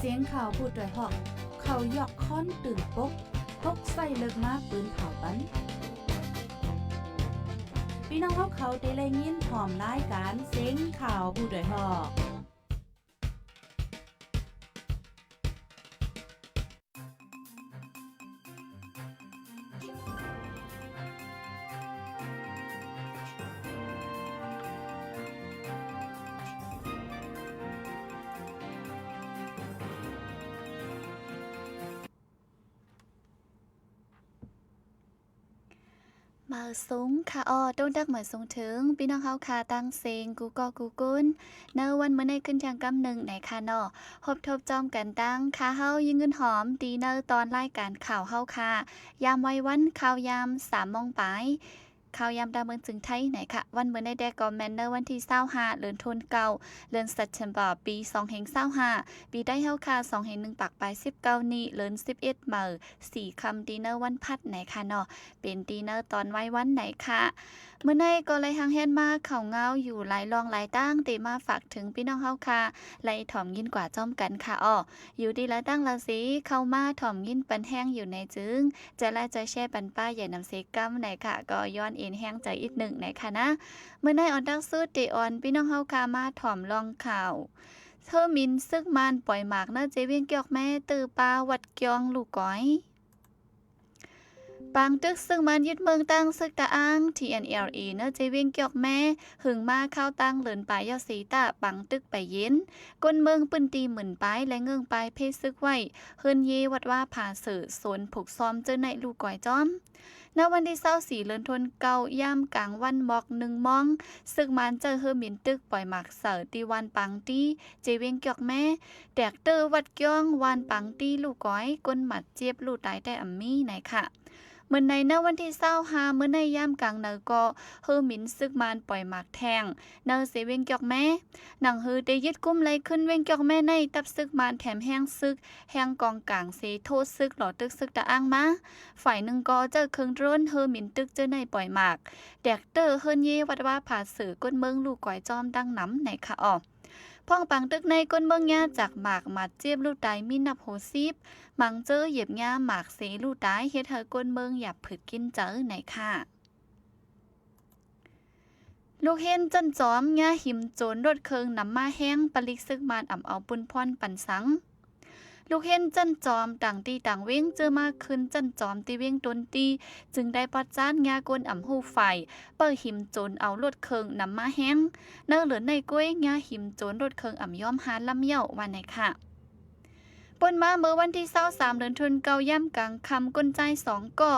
ສຽງຂ່າວຜູ້ຕາຍຮອກ ເຂົາຢອກຄ້ອນຕື່ນປົກ ປົກໃສ່ເລິກມາປືນເຜົາປັນ. ພີ່ນ້ອງເຮົາເຂົາໄດ້ໄດ້ຍິນພ້ອມລາຍການສຽງຂ່າວຜູ້ຕາຍຮອກ. ມາສູງຄ່າອໍ້ ຕົງຕັກມາສູງເຖິງ ພີ່ນ້ອງເຮົາຄ່າ ຕ່າງເສັງ ກູ່ເກາະກູ່ກຸນ ໃນວັນມື້ນີ້ຂຶ້ນທຽງກຳໜຶ່ງໃນຄ່າເນາະ ພົບທົບຈອມກັນຕັ້ງຄ່າເຮົາ ຍິງເງິນຫອມ ຕີໃນຕອນລາຍການຂ່າວເຮົາຄ່າ ຍາມໄວວັນ ຂ່າວຍາມສາມໂມງປາຍ ຂ່າວຍາມດາວເມືອງເຊີງໄທໃນຄ່າ ວັນມື້ນີ້ແດ່ກໍແມ່ນໃນວັນທີຊາວຫ້າ ເດືອນທຸນເກົ້າ ເດືອນເຊັບເທັມເບີ ປີສອງພັນຊາວຫ້າ ປີໄທເຮົາຄ່າ ສອງພັນໜຶ່ງປາຍສິບເກົ້ານີ້ ເດືອນສິບເອັດເມືອ ສີ່ຄ່ຳ ຕີໃນວັນພັດໃນຄ່າເນາະ ເປັນຕີໃນຕອນໄວວັນໃນຄ່າ. ມື້ນີ້ກໍໄດ້ຮ່າງແຮນມາເຂົ້າເງົາຢູ່ຫຼາຍລ່ອງຫຼາຍຕ່າງ ທີ່ມາຝາກເຖິງພີ່ນ້ອງເຮົາຄ່າ ໄດ້ຖອມຍິນກວ່າຈອມກັນຄ່າອໍ້ ຢູ່ທີ່ລະຕ່າງລະສີ ເຂົ້າມາຖອມຍິນປັນແຮງຢູ່ໃນຈຶ່ງ ຈະໄລຈະແຊປັນປ້າໃຫຍ່ນຳເຊກຳໃນຄ່າ ກໍຍ້ອນເອັນແຮງໃຈອີກໜຶ່ງໃນຄ່ານະ. ມື້ນີ້ອອນຕັກສຸດ ທີ່ອອນພີ່ນ້ອງເຮົາຄ່າມາຖອມລ່ອງຂ່າວ ເຮີມິນຊຶກມານປ່ອຍໝາກໃນເຈວຽງກຽວແມ ຕື້ປາວັດກຽວລູກກອຍ. ປາງຕຶກຊຶກມານຍຶດເມືອງຕັ້ງຊຶກຕະອ້າງ ທີເອັນເອັລເອ ໃນເຈວຽງກຽວແມ ຫຶງມາຄາວຕັ້ງເດີນປາຍເຍົາເຊຕາ ປາງຕຶກໄປເຢັນ ຄົນເມືອງພື້ນທີ່ໝື່ນປາຍ ແລະ ເງິ້ງປາຍເພຊຶກໄວ້ ເຮືອນເຢ ວັດວາຜາເສີ ໂຊນຜູກຊອມເຈີໃນລູກກອຍຈອມ. ໃນວັນທີຊາວສີ່ ເດືອນທຸນເກົ້າ ຍາມກາງວັນໝອກໜຶ່ງໂມງ ຊຶກມານໃຊ້ເຮືອມິນຕຶກປ່ອຍໝາກໃສ່ ທີ່ວານປາງຕີ ເຈວຽງກຽວແມ ແຕກເຕີວັດກຽວ ວານປາງຕີ ລູກກອຍ ຄົນບາດເຈັບ ລູກຕາຍແຕ່ອຳມີໃນຄ່າ. ເມື່ອໃນ ໃນວັນທີຊາວຫ້າ ມື້ໃນຍາມກາງເໜີກໍ ເຮືອມິນຊຶກມານປ່ອຍໝາກແທງ ໃນເຊວຽງກຽວແມ ໜັງຮືໄດ້ຍຶດກຸມໄລ່ຂຶ້ນວຽງກຽວແມໃນ ທັບຊຶກມານແຖມແຮງຊຶກ ແຮງກອງກາງເຊໂທຊຶກ ຫຼໍ່ຕຶກຊຶກຕະອ້າງມາ ຝ່າຍໜຶ່ງກໍເຈີເຄື່ອງໂດຣນ ເຮືອມິນຕຶກເຈີໃນປ່ອຍໝາກ ແຕກເຕີເຮືອນເຢ ວັດວາຜາເສີ ຄົນເມືອງລູກກອຍຈອມດັ່ງນຳໃນຄ່າອໍ້. ພ້ອງປາງຕຶກໃນ ຄົນເມືອງຍາຈາກໝາກ ບາດເຈັບ ລູກຕາຍມີນັບຫົກສິບ ມັງເຈີຢຽບຍາໝາກເສ ລູກຕາຍ ເຮັດໃຫ້ຄົນເມືອງຢາບຜືດກິນເຈີໃນຄ່າ. ລູກເຮນຈັນຈອມ ຍາຫິມໂຈນລົດເຄື່ອງນຳມາແຮງ ປະລິກຊຶກມານອຳເອົາປຸນພອນປັນສັງ. ລູກເຮນຈັນຈອມ ຕ່າງທີ່ຕ່າງວຽງ ເຈີມາຂຶ້ນຈັນຈອມ ທີ່ວຽງຕົນຕີ ຈຶ່ງໄດ້ປະຈານຍາກົນອຳຮູ້ຝ່າຍ ເປີຫິມໂຈນເອົາລົດເຄື່ອງນຳມາແຮງ ໃນເຫຼືອໃນກ້ວຍ ຍາຫິມໂຈນລົດເຄື່ອງອຳຍອມຫ້າລຳເຍົາ ວ່າໃນຄ່າ. ປົນມາເມື່ອວັນທີຊາວສາມ ເດືອນທຸນເກົ້າ ຍາມກາງຄ່ຳ ຄົນຊາຍສອງກໍ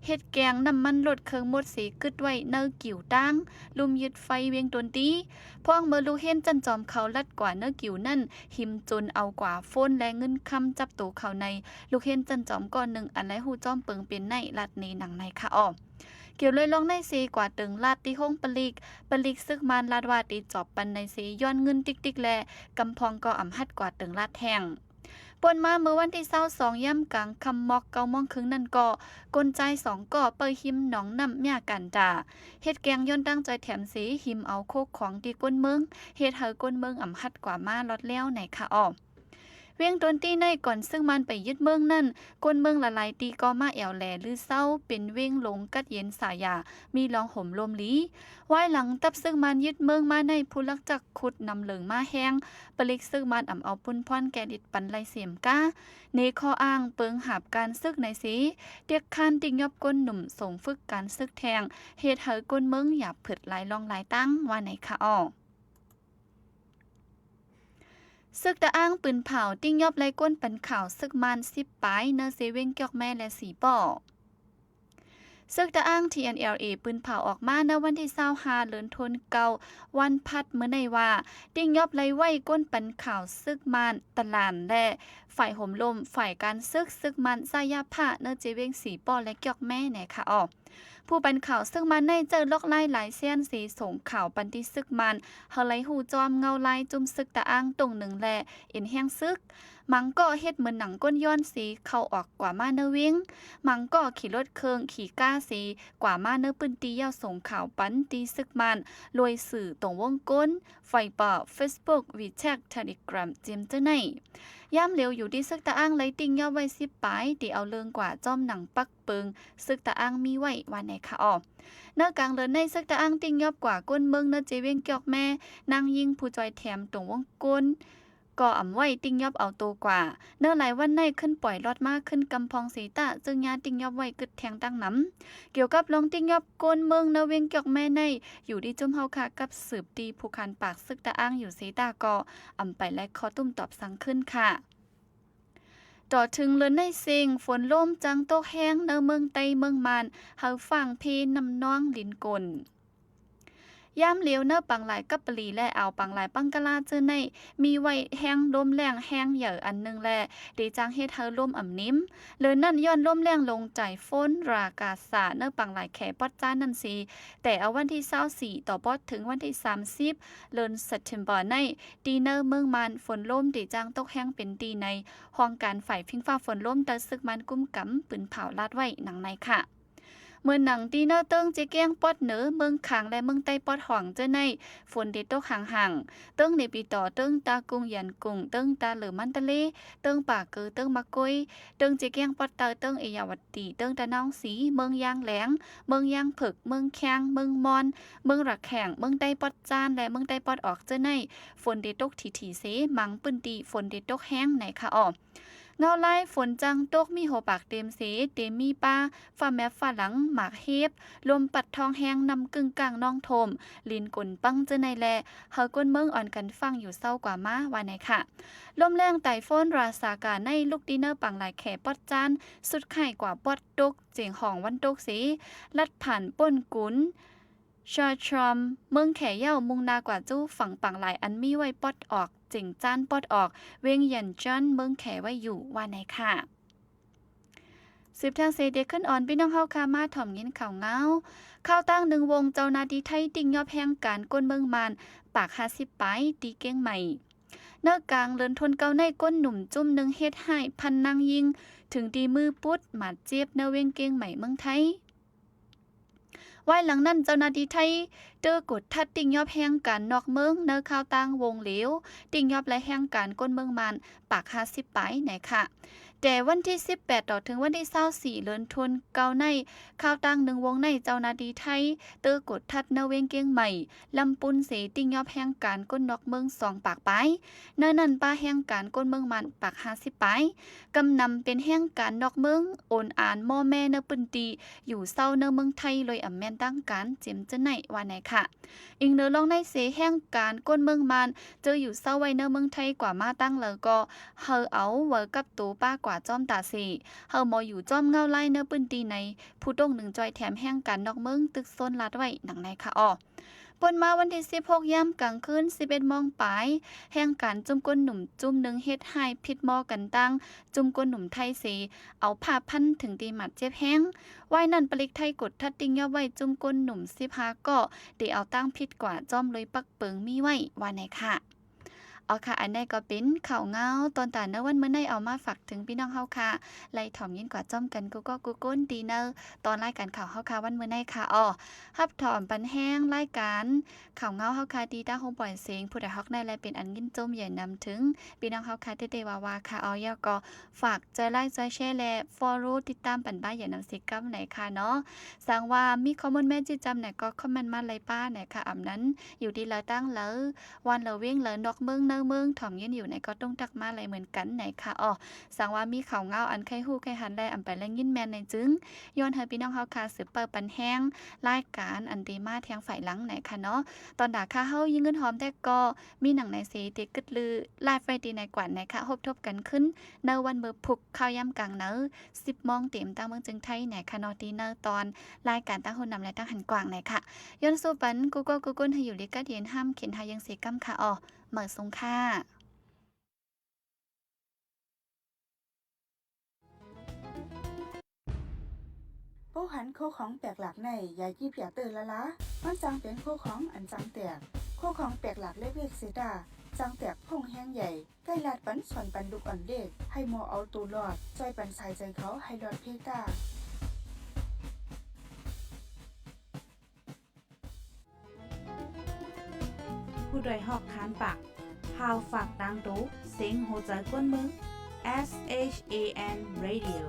ເຮັດແກງນ້ຳມັນລົດເຄື່ອງໝົດເສ ກຶດໄວ້ໃນກິວຕາງ ລຸ່ມຍຶດໄຟວຽງຕົນຕີ. ພ້ອງເມື່ອລູກເຮນຈັນຈອມເຂົາລັດກວ່າໃນກິວນັ້ນ ຫິມໂຈນເອົາກວ່າໂຟນ ແລະ ເງິນຄຳຈັບໂຕເຂົາໃນ ລູກເຮນຈັນຈອມກ້ອນໜຶ່ງ ອັນໄດ້ຮູ້ຈອມເປິງເປັນໃນ ລັດເນໜັງໃນຄ່າອໍ້. ກ່ຽວລອຍລອງໃນເສ ກວ່າເຕີງລາດທີ່ໂຮງປະລິກ ປະລິກຊຶກມານລາດວ່າ ຕີຈອບປັນໃນເສ ຍ້ອນເງິນຕິກໆ ແລະ ກຳພອງກໍອຳຮັດກວ່າເຕີງລາດແທງ. ປ່ນມາເມື່ອວັນທີຊາວສອງ ຍາມກາງຄ່ຳໝອກເກົ້າໂມງເຄິ່ງນັ້ນກໍ ຄົນຊາຍສອງກໍໄປຫິມໜອງນ້ຳຍາກັນດາ ເຮັດແກງຍ້ອນຕັ້ງໃຈແຖມເສ ຫິມເອົາໂຄກຂອງທີ່ຄົນເມືອງ ເຮັດໃຫ້ຄົນເມືອງອຳຮັດກວ່າມາລອດແລ້ວໃນຄາອອກ. ວຽງຕົນຕີໃນກ່ອນຊຶກມານໄປຍຶດເມືອງນັ້ນ ຄົນເມືອງຫຼາຍໆ ທີ່ກໍມາແອວແລ ຫຼື ເຊົາ ເປັນວຽງຫຼົງກັດເຢັນສາຢາ ມີລອງໂຮມລົມດີ. ວາຍຫຼັງທັບຊຶກມານຍຶດເມືອງມາໃນ ຜູ້ລັກຈັກຂຸດນຳເລິງມາແຮງ ປະລິກຊຶກມານອຳເອົາປຸນພອນແກ່ລິດປັນໄລເສມກາ ເນຂໍ້ອ້າງເປິງຫາບການຊຶກໃນເສ ຕຽກຄ້ານຕິກຍອບຄົນໜຸ່ມສົ່ງຝຶກການຊຶກແທງ ເຮັດໃຫ້ຄົນເມືອງຫຍາບຜືດຫຼາຍລ່ອງຫຼາຍຕັ້ງ ວ່າໃນຄາອອກ. ຊຶກຕະອ້າງປືນເຜົາ ຕິກຍອບໄລ່ກົ້ນປັນຂ່າວຊຶກມານສິບປາຍ ເນີເຊວຽງກຽວແມ ແລະ ສີປໍ້. ຊຶກຕະອ້າງ ທີເອັນແອລເອ ປືນເຜົາອອກມາໃນວັນທີຊາວຫ້າ ເດືອນທຸນເກົ້າ ວັນພັດມື້ໃນວ່າ ຕິກຍອບໄລ່ໄວ້ກົ້ນປັນຂ່າວຊຶກມານຕະຫຼານ ແລະ ຝ່າຍໂຮມລົມ ຝ່າຍການຊຶກ ຊຶກມານສາຍາພະ ເນີເຈວຽງສີປໍ້ ແລະ ກຽວແມ ແນຄະອອກ. ຜູ້ປັນຂ່າວຊຶກມານໃນໃຈລອກລາຍຫຼາຍແສນເສ ສົ່ງຂ່າວປັນທີ່ຊຶກມານ ເຮົາໄລ່ຮູ້ຈອມເງົາລາຍຈຸ້ມຊຶກຕະອ້າງຕົງໜຶ່ງ ແລະ ເອັນແຮງຊຶກ. ມັງກໍເຮັດເໝືອນໜັງກົ້ນຍ້ອນເສ ເຂົ້າອອກກວ່າມາເນີວຽງ. ມັງກໍຂີ່ລົດເຄື່ອງ ຂີ່ກ້າເສ ກວ່າມາເນີພື້ນທີ່ ຢ່າວສົ່ງຂ່າວປັນທີ່ຊຶກມານ ລວຍສື່ຕົງວົງກົ້ນ ໄຟເບີ ເຟສບຸກ ວີແຊັດ ເທເລແກຣມ ເຈີມເຈີໃນ. ຍາມຫຼຽວຢູ່ທີ່ເຊືອກຕາອ່າງໄດ້ຕິງຍອບໄວ້ສິບປາຍ ທີ່ເອົາເລື່ອງກວ່າຈອມໜັງປັກເປິງເຊືອກຕາອ່າງມີໄວ້ວ່າແນ່ຄ່ະອໍ. ໃນກາງເດືອນໃນເຊືອກຕາອ່າງຕິງຍອບກວ່າຄົນເມືອງເນີເຈວຽງກຽວແມ່ ນາງຍິງຜູ້ຈ່ອຍແຖມຕົງວົງກົ້ນ ກໍອຳໄວ້ຕິງຍອບເອົາໂຕກວ່າ. ເນີຫຼາຍວັນໃນຂຶ້ນປ່ອຍລອດມາຂຶ້ນກຳພອງເຊຕາ ເຊິ່ງຍາຕິງຍອບໄວ້ກຶດແທງຕັ້ງນຳ. ກ່ຽວກັບລອງຕິງຍອບຄົນເມືອງເນີວຽງກຽວແມ່ໃນ ຢູ່ທີ່ຈຸ້ມເຮົາຄ່າກັບສືບຕີຜູ້ຄານປາກເຊືອກຕາອ່າງຢູ່ເຊຕາກໍອຳໄປແລະຂໍຕຸ້ມຕອບສັງຄືນຄ່ະ. ຕໍ່ເຖິງເດືອນໃນເສັງ ຝົນລົມຈັ່ງຕົກແຮງເນີເມືອງໃຕ້ເມືອງມ່ານ ເຮົາຟາງເພນ້ຳນອງລິນກົນ. ຍາມຫຼຽວເນີປາງລາຍກັບປະຫຼີ ແລະ ອ່າວປາງລາຍບັງກະລາເຈີໃນ ມີໄວແຮງລົມແຮງແຮງໃຫຍ່ອັນໜຶ່ງ ແລະ ເດຈັ່ງເຮັດໃຫ້ລົມອຳນິມ. ເລີນນັ້ນ ຍ້ອນລົມແຮງລົງໃຈຝົນຣາກາສາເນີປາງລາຍແຂປອດຈານນັ້ນເສ ແຕ່ເອົາວັນທີຊາວສີ່ຕໍ່ບອດເຖິງວັນທີສາມສິບ ເດືອນເຊັບເທັມເບີໃນ ທີ່ເນີເມືອງມ່ານ ຝົນລົມເດຈັ່ງຕົກແຮງເປັນທີ່ໃນຫ້ອງການຝ່າຍພິງຟ້າຝົນລົມ ໃຕ້ເຊືອກມ່ານກຸ້ມກຳ ປືນເຜົາລາດໄວ້ດັ່ງໃນຄ່ະ. ເໝືອນໜັງທີ່ເນີເຕີງເຈແກ້ງປອດເໜືອ ເມືອງຄາງ ແລະ ເມືອງໃຕ້ປອດຫອງເຈີໃນ ຝົນເດຕົກຫ່າງໆ ເຕີງເນປີຕໍ ເຕີງຕາກຸງ ຢານກຸງ ເຕີງຕາເຫຼີ ມັນຕາເລ ເຕີງປາເກີ ເຕີງມະກົຍ ເຕີງເຈແກ້ງປອດໃຕ້ ເຕີງເອຍາວັດ ຕີ ເຕີງຕານອງສີ ເມືອງຢາງແຫຼງ ເມືອງຢາງເຜິກ ເມືອງແຄງ ເມືອງມ່ອນ ເມືອງຣະແຂ່ງ ເມືອງໃຕ້ປອດຈານ ແລະ ເມືອງໃຕ້ປອດອອກເຈີໃນ ຝົນເດຕົກຖີ່ໆເສ ບາງພື້ນທີ່ຝົນເດຕົກແຮງໃນຄ່ະອໍ. ເງົາລາຍຝົນຈັ່ງຕົກມີຫົວປາກເຕັມເສ ເຕມີປາ ຟ້າແມບຟ້າຫຼັງ ໝາກເຫັບ ລົມປັດທ້ອງແຮງ ນ້ຳກຶ້ງກ້າງ ນ້ອງໂຖມ ລິນກົນປັງເຈີໃນແລະ ເຮົາຄົນເມືອງອ່ອນກັນຟັງຢູ່ເຊົ້າກວ່າມາວ່າໃນຄ່ະ. ລົມແຮງໃຕ້ຝົນຣາຊາກາໃນ ລຸກທີ່ເນີປາງລາຍແຂປອດຈານ ສຸດຄ້າຍກວ່າປອດຕົກ ເຈີງຫອງວັນຕົກເສ ລັດຜ່ານປົນກຸນ ຊາຊອມ ເມືອງແຂເຍົາ ມຸ່ງໜ້າກວ່າຈູຝັ່ງປາງລາຍ ອັນມີໄວ້ປອດອອກ ເຈີງຈານປອດອອກ ວຽງຢຽນຈັນ ເມືອງແຂໄວ້ຢູ່ວ່າໃນຄ່ະ. ສືບທາງເສເດຂຶ້ນອອນ ພີ່ນ້ອງເຮົາຄ່ະ ມາຖອມຍິນຂ່າວເງົາ. ຂ່າວຕ່າງໜຶ່ງວົງ ເຈົ້າໜ້າທີ່ໄທຕິງຍອບແຮງການຄົນເມືອງມ່ານ ປາກຫ້າສິບປາຍ ທີ່ກຽງໃໝ່. ໃນກາງເດືອນທົນເກົ້າໃນ ຄົນໜຸ່ມຈຸ້ມໜຶ່ງເຮັດຮ້າຍພັນນາງຍິງ ເຖິງທີ່ມືປຸດ ບາດເຈັບ ໃນວຽງກຽງໃໝ່ ເມືອງໄທ. ວາຍຫຼັງນັ້ນ ເຈົ້າໜ້າທີ່ໄທ ເຕີກົດທັດຕິງຍອບແຮງການນອກເມືອງ ໃນຂ່າວຕ່າງວົງເຫຼວ ຕິງຍອບແລະແຮງການຄົນເມືອງມ່ານ ປາກຫ້າສິບປາຍໃນຄ່ະ. ແຕ່ວັນທີສິບແປດ ຕໍ່ເຖິງວັນທີຊາວສີ່ ເດືອນທົນເກົ້າໃນ ຂ່າວຕ່າງໜຶ່ງວົງໃນ ເຈົ້າໜ້າທີ່ໄທ ເຕີກົດທັດໃນວຽງກຽງໃໝ່ ລຳປຸນເສ ຕິງຍອບແຮງການຄົນນອກເມືອງສອງປາກປາຍ. ໃນນັ້ນ ປາແຮງການຄົນເມືອງມ່ານ ປາກຫ້າສິບປາຍ. ກຳນຳເປັນແຮງການນອກເມືອງ ໂອນອານ ມໍ່ແມ່ ໃນພື້ນທີ່ ຢູ່ເຊົ່າໃນເມືອງໄທ ໂດຍອຳແມ່ນທາງການ ເຈັມເຈີໃນວ່າໃນຄ່ະ. ອີງເໜືອລອງໃນເສ ແຮງການຄົນເມືອງມ່ານ ເຈີຢູ່ເຊົ່າໄວ້ໃນເມືອງໄທ ກວ່າມາທາງເລີກໍ ເຮົາເອົາໄວ້ກັບໂຕປາກວ່າຈອມຕາເສ ເຮົາໝໍຢູ່ຈອມເງົາລາຍໃນພື້ນທີ່ໃນ ຜູ້ຕົງໜຶ່ງຈ່ອຍແຖມແຮງການນອກເມືອງ ຕຶກໂຊນລາດໄວ້ດັ່ງໃນຄ່ະອໍ. ປົນມາວັນທີສິບຫົກ ຍາມກາງຄືນ ສິບເອັດໂມງປາຍ ແຮງການຈຸ້ມຄົນໜຸ່ມຈຸ້ມໜຶ່ງເຮັດຮ້າຍຜິດໝໍກັນຕັ້ງ ຈຸ້ມຄົນໜຸ່ມໄທເສ ເອົາຜ້າພັນ ເຖິງທີ່ບາດເຈັບແຮງ. ວາຍນັ້ນ ປະລິກໄທກົດທັດຕິງຍອບໄວ້ຈຸ້ມຄົນໜຸ່ມສິບຫ້າເກາະ ທີ່ເອົາຕັ້ງຜິດກວ່າຈອມໂດຍປັກເປິງມີໄວ້ວ່າໃນຄ່ະ. ເອົາຄ່ະ ອັນໃດກໍເປັນຂ່າວເງົາຕອນຕານໃນວັນມື້ໃນ ເອົາມາຝາກເຖິງພີ່ນ້ອງເຮົາຄ່ະ ໄດ້ຖອມຍິນກວ່າຈອມກັນ ກູ່ເກາະກູ່ກົ້ນ ທີ່ໃນຕອນລາຍການຂ່າວເຮົາຄ່ະ ວັນມື້ໃນຄ່ະ. ອໍ ຮັບຖອມປັນແຮງລາຍການຂ່າວເງົາເຮົາຄ່ະ ທີ່ຕາໂຮມປ່ອຍເສງ ຜູ້ໃດຮອກໃນ ແລະ ເປັນອັນຍິນຊົມໃຫຍ່ນຳເຖິງພີ່ນ້ອງເຮົາຄ່ະ ເຕເຕວາວາຄ່ະ. ເອົາ ແລ້ວກໍຝາກ ກດໄລ ກດແຊ ແລະ ຟໍໂລ ຕິດຕາມປັນບ້າ ຢ່ານຳເສຍກຳໃນຄ່ະເນາະ. ສັງວ່າມີຂໍ້ມູນແມ່ນຈິດຈຳໃນກໍຄອມເມັນມາໄລ່ປ້າໃນຄ່ະ. ອຳນັ້ນ ຢູ່ທີ່ລາວຕ່າງລາວ ວັນລາວວຽງລາວນອກເມືອງໃນເມືອງ ຖອມຍິນຢູ່ໃນກໍຕ້ອງທັກມາໄດ້ເໝືອນກັນໃນຄ່ະ. ອໍ ສັງວ່າມີຂ່າວເງົາອັນໃຄ່ຮູ້ໃຄ່ຫັນ ແລະ ອຳໄປແລະຍິນແມ່ນໃນຈຶ່ງ ຍ້ອນໃຫ້ພີ່ນ້ອງເຮົາຄ່ະ ສືບເປີດປັນແຮງລາຍການອັນເດມາແທງຝ່າຍຫຼັງໃນຄ່ະເນາະ. ຕອນດາຄ່ະເຮົາຍິງເງິນຫອມແຕ່ກໍມີໜັງໃນເສ ທີ່ກຶດລືລາຍໄຟຕີໃນກວ່າໃນຄ່ະ. ພົບທົບກັນຂຶ້ນໃນວັນມື້ພຸກ ຂ່າວຍາມກາງໃນ ສິບໂມງເຕັມ ຕາມເມືອງເຈີງໄທໃນຄ່ະເນາະ ທີ່ໃນຕອນລາຍການຕາງຫູນຳ ແລະ ຕາງຫັນກວ້າງໃນຄ່ະ. ຍ້ອນສູ້ປັນ ກູ່ເກາະກູ່ກົ້ນ ໃຫ້ຢູ່ດີກາດເຢັນ ຫ້າມເຂັນຫາຍັງເສກຳຄ່ະ. ອໍ ເໝີສົງຄ່ະ. ໂປະຫັນໂຄຂອງແປກຫຼາກໃນ ຢ່າຢິບຢ່າເຕີລະລາ ມັນຈັ່ງເປັນໂຄຂອງອັນຈັ່ງແຕກ. ໂຄຂອງແປກຫຼາກເລັກໆເສຕາ ຈັ່ງແຕກໂພງແຮງໃຫຍ່ ໃກ້ລາດປັນສອນປັນລູກອ່ອນເລກ ໃຫ້ໝໍເອົາໂຕລອດ ຈ່ອຍປັນສາຍໃຈເຂົາໃຫ້ລອດເພຕາ. ຜູ້ດອຍຮອກຄານປາກ ເຮົ ຂ່າວຝາກຕາງໂຕ ເສັງຫົວໃຈຄົນເມືອງ S H A N Radio.